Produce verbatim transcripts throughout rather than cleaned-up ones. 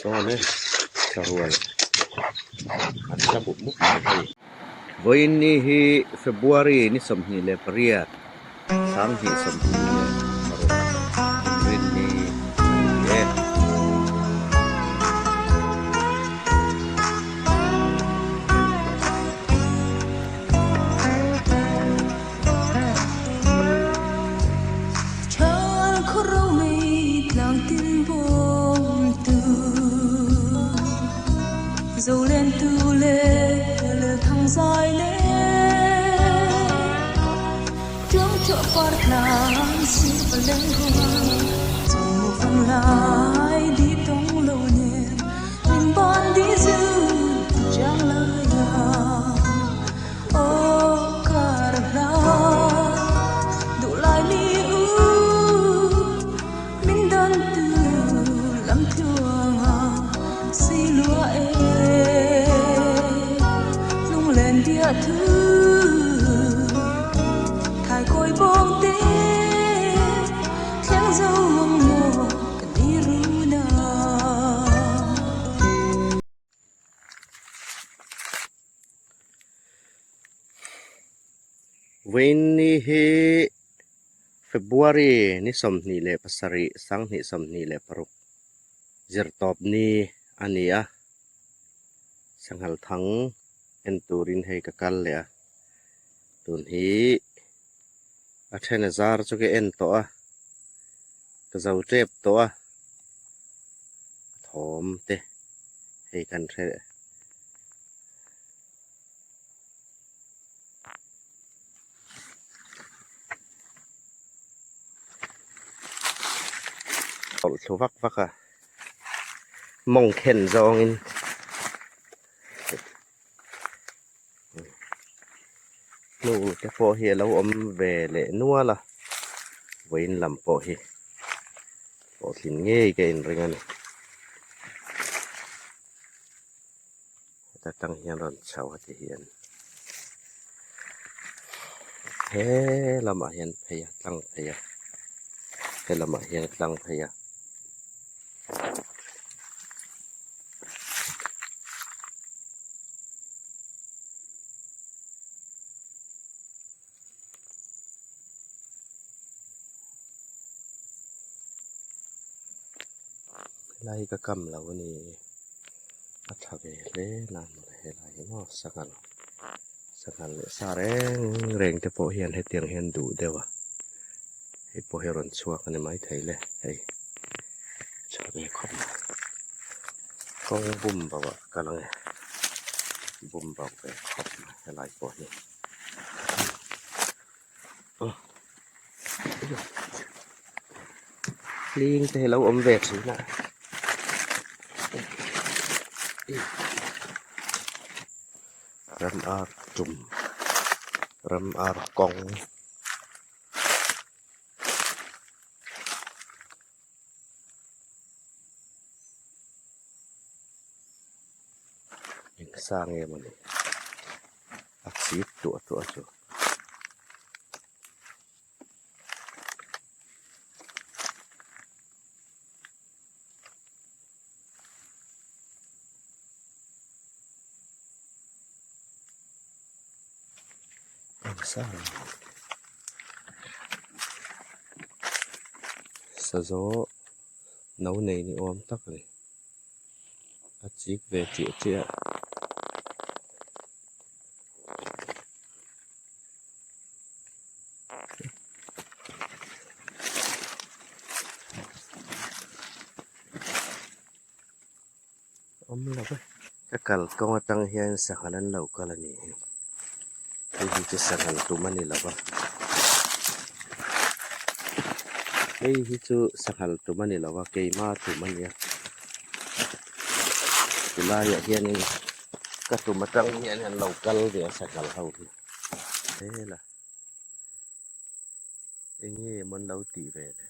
Tawne, ka ruol. An sa buk buk mai. Vawiin ni hi February ni sawmhni le pariat, sang hni sawmhni le paruk. Rin ni. Eh. Chal khawro mei tlang tin bawm tu, zo len tu le le thang zai le. Chuong chuong par tlang si paleng ruang, chung mu fang lai di tong lo nen, min ban di zu chang lai ya. O kar hla, du lai mi u, min dan tu lam thuang a, si lua e, lung len dia thu, thai koi bawng te, thleng zo mong mo, kan ni ru na. Vawiin ni hi February ni sawmhni le pasari, sang hni sawmhni le paruk. Zirtawp ni a ni a. Sanghal thang en turin hei ka kal leh a. Tun hi a ṭhen a zar chu ka en tawh a. Ka zo ṭep tawh a. Thawm te. Hei kan hre. Kawl thlu vak vak a. Mawng khen zawngin. Hnu te pawh hi a lo awm ve leh nual a. Vawiin lam pawh hi. Pawh tlin ngei ka inring a ni. Heta tang hian rawn chho a ti hian. He lamah hian phei a, tlang phei a. He lamah hian tlang phei a. Helai ka kam lo a ni. A ṭha ve hle nan helai hi maw, sanghal. Sanghal leh sa reng reng te pawh hian hetiang hian duh deuh a. Hei pawh hi rawn chhuak a ni mai thei le. Hei. Ṭha ve khawp mai. Kawng bum bo a kal ang e. Bum bo ve khawp mai helai pawh hi. Hling te hi lo awm ve ṭhin a. Ram ar tum, ram ar kawng. Eng sang em a ni. A chik tuah tuah chu. Eng sang. Sazaw no nei ni awm tak a ni. A chik ve chiah chiah. Awm lo va. Ka kal kawng atang hian sanghal an lo kal a ni hi. Hei hi chu sanghal tum a ni lo va. Hei hi chu sanghal tum a ni lo va, keima tum a ni a. Tulaiah hianin ka tum atang hian an lo kal ve a sanghal ho hi. Hela. Eng nge maw an lo tih ve le.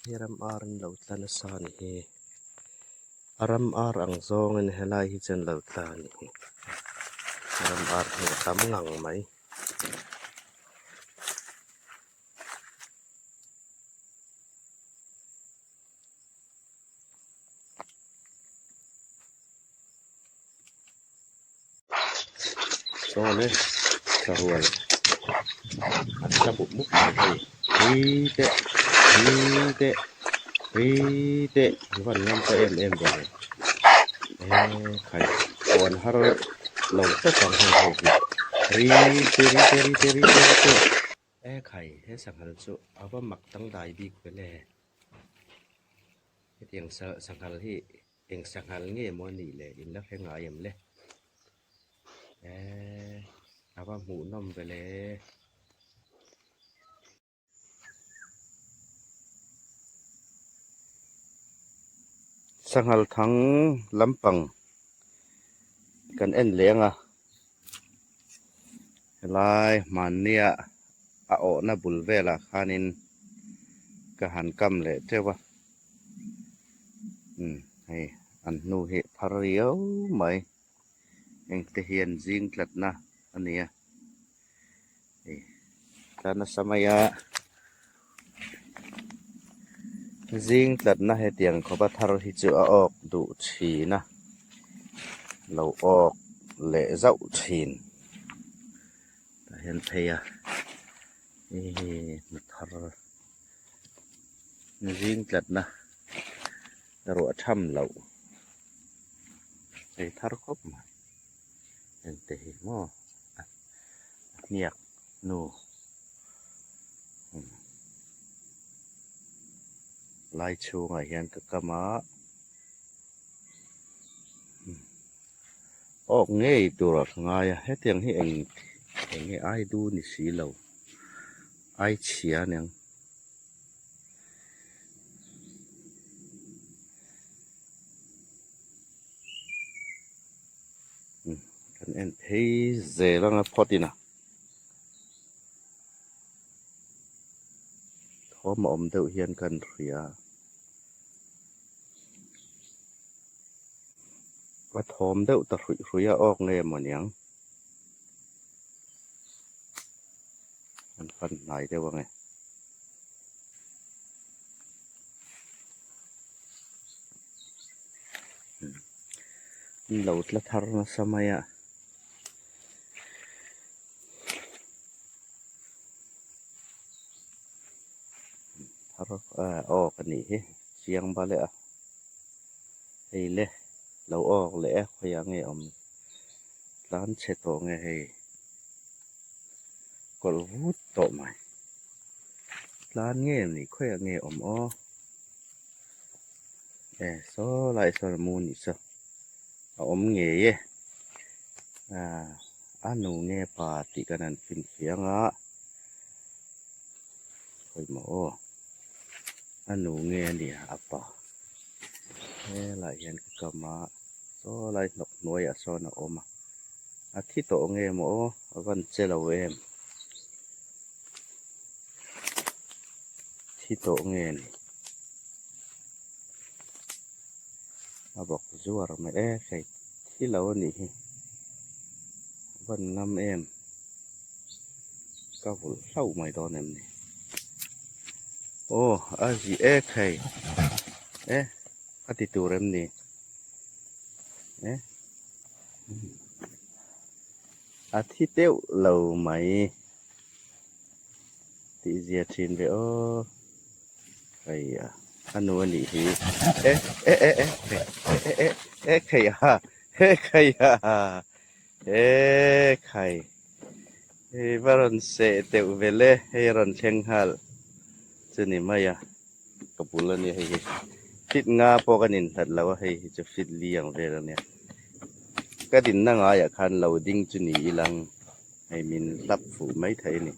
Hi ram ar in lo tlan a sa ni hi. A ram ar ang zawngin helai hi chen lo tlan ni hi. A ram ar hi a tam ngang mai. Saw le, sahual. A sa buk buk mai hei. Hi te, hi te, hi te. Van ngam ta em em bawk. E khai. Awn har lo ta chang hei hei hi. Ri te, ri te, ri te, ri te, ri te. E khai, he sanghal chu a va mak tang dai bik ve le. Hetiang sa, sanghal hi, eng sanghal nge maw ni le, in la hre ngai em le. E, a va hmu nawm ve le. Sanghal thang lampang kan en leng a. Helai hmannia a awhna bul vela khanin ka han kam leh teuh a. Hmm, hei, an hnu hi thar riau mai. Engte hian zing tlatna a nia. Hei, tlan a sa mai a. Zing tlatna hetiang khawpa thar hi chu a awk duh ṭhin a. Lo awk leh zauh ṭhin. Ta hian phei a. Ih, thar. Zing tlatna ruah tham lo. Hei thar khawp mai. Engte hi maw. Hniak nu. Hmm. Lai chhungah hian ka kam a. Hmm. Awk ngei tur a ngai a. Hetiang hi eng, eng nge ai du ni si lo. Ai chhia nen. Hmm, kan en phei zel ang a phawt in a. Thawm a awm deuh hian kan hria. A thawm deuh ta hruih hruih a, awk nge maw niang. An fan hnai deuh ang e. An lo tla thar nasa mai a. Thar, a, awk a nih hi, chiang bale a. Hei le, lo awk leh e, khawiah nge awm. Tlan chhe tawh nge hei. Kawlh vut tawh mai. Tlan nge ni khawiah nge awm aw. E, saw lai saw mu ni saw. A awm ngei e. A, a nu nge pa tih kan han finfiang a. Khawi maw aw. A nu nge a nia a pa. Helai hian ka kam a. Saw lai hnawk hnuaiah sawn a awm a. A thi tawh nge maw aw, a van che lo em. Thi tawh nge ni. A bawk zuar mai e, khai thi lo a nih hi. Van ngam em. Ka vulh hlauh mai dawn em ni. Aw, a zi e khai. E, a ti tur em ni. E? A thi teuh lo mai. Tih zia ṭhin ve aw. Khai a, a nu a nih hi. E, e, e, e, e, e, e, e, khai a. E, khai a. E, khai. E, va rawn seh teuh ve le, hei rawn thleng nghal. Chu ni mai a. Ka bul a nia hei hi. Fit nga pawh kan inhlat lo a, hei hi chu fit li ang vel a nia. Ka dinna ngaiah khan lo ding chu ni ilang. Hei min hlap fuh mai thei a ni.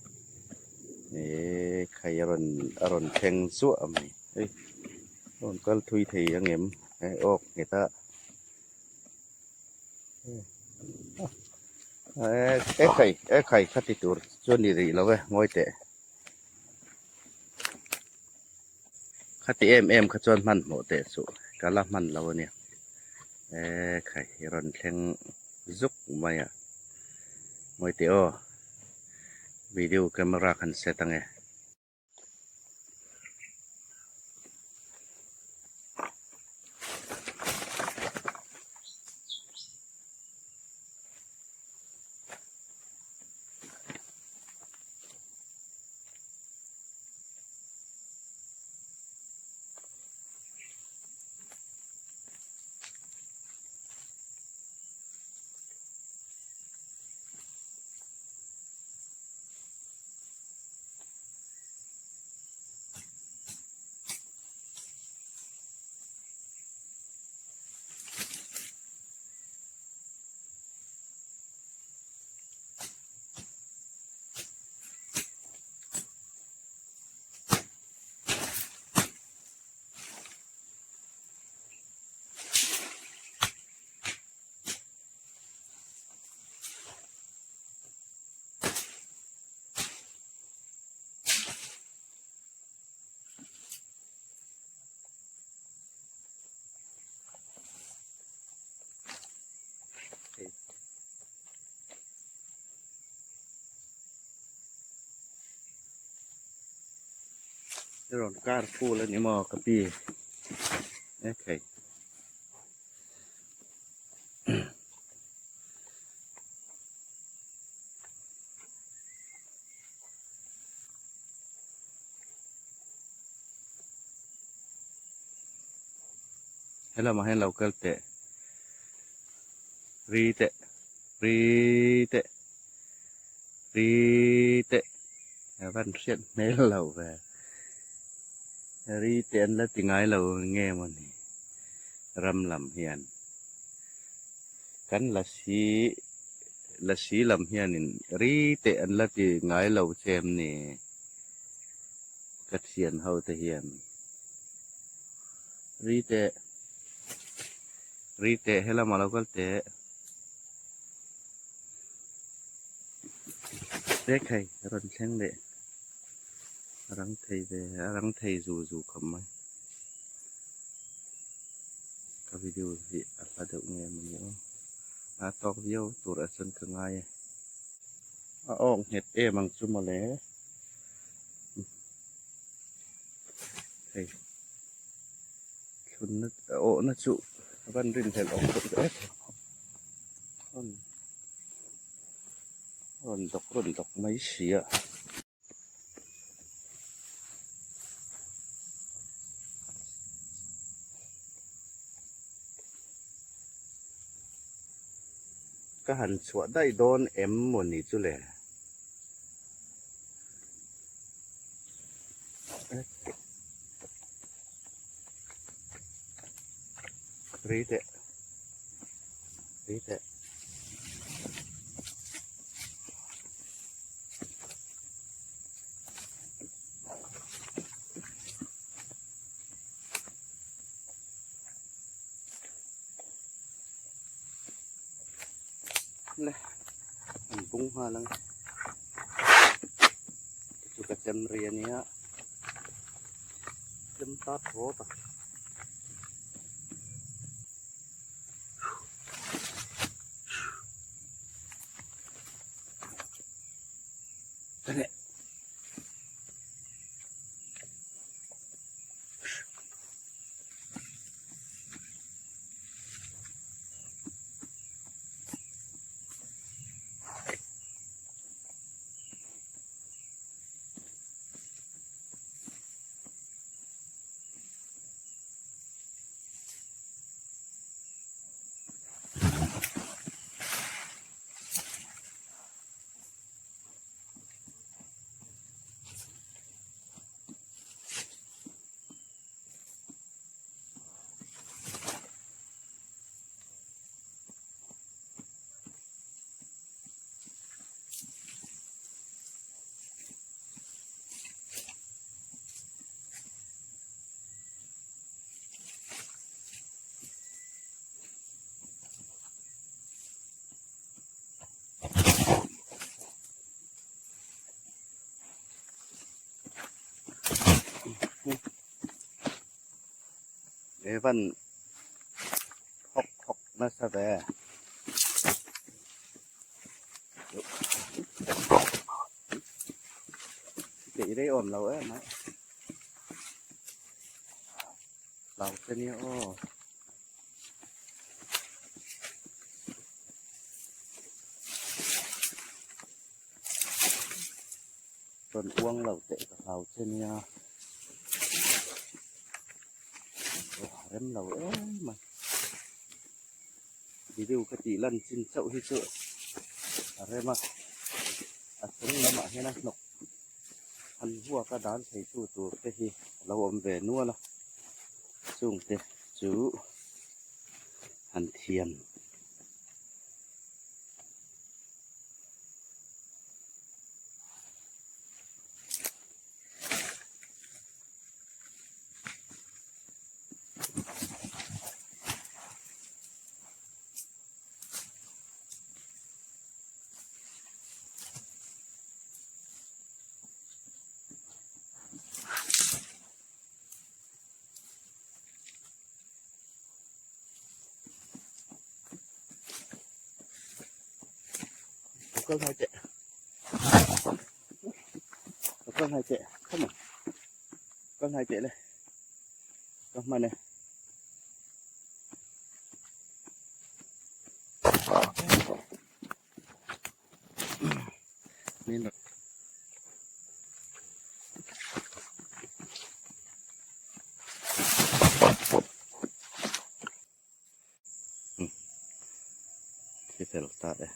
E, khai a rawn, a rawn thleng zuah a mi. Hei, rawn kal thui thei ang em? Hei, awk nghet a. E, e khai, e khai, kha ti tur chu a ni rih lo e, ngawi teh. Kha ti em em kha chuan hman hmuh teh chu ka la hman lo a nia. E khai, i rawn thleng zuk mai a. Mawi teh aw. Video camera kan set ang e. Rawn kar full a ni maw ka pi? Okay. Hello, ma hello, kal teh. Ri teh, ri teh, ri teh. A van hriat hmel lo ve. Ri teh an la ti ngai lo nge maw ni? Ram lam hian. Kan lasi, lasi lam hianin ri teh an la ti ngai lo che em ni? Ka thian ho te hian. Ri teh, ri teh, he lama lo kal teh. Te khai, rawn thleng leh. A rang thei ve, a rang thei zu zu khawp mai. Ka video hi a hla deuh nge maw ni aw. A tawk viau tur a chuan ka ngai e. A awk nghet em ang chu mawle. Hei. Thlunna, a awhna chu a van rinhlel awk khawp e. Rawn, rawn dawk, rawn dawk mai si a. Ka han chhuah daih dawn em maw ni chu le? Ri teh. Ri teh. Le, an bung nghal ang. Chu ka chem ri a nia. Chem ta thaw ta. Ka ne. Evan hok hok nasa ve. Kei rei awm lo em a. Lau te ni aw. Rawn uang lo teh ka hlau che nia. Aw, rem lo em a. Video ka tih lan chin chauh hi chu a rem a. A chung lamah hian a hnawk. Han hua ka dan thei chu tur te hi a lo awm ve nual a. Chung te chu han thiam. Kal hai te. Kal hai te. Come on. Kal hai te le. Come on. Min. Thi fel ta de.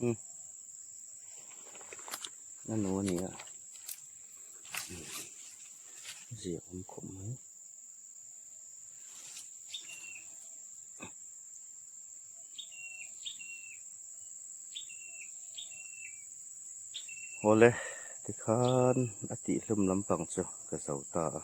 Hmm. A nu a nia. Ziak awm khawp mai. Awle, tikhan a tihhlum lampang chu ka zo ta a.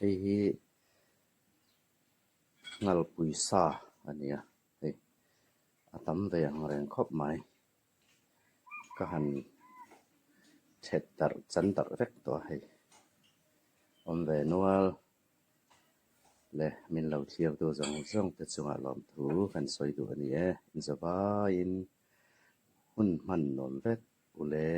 Hei hi ngalpui sa a nia. Hei, a tam ve ang reng khawp mai. Ka han ṭhet darh chan darh vek tawh a hei. Awm ve nual le, min lo thlirtu zawng zawng te chunga lawmthu kan sawi duh a ni e. Inzawaiin hun hman nuom vek u le.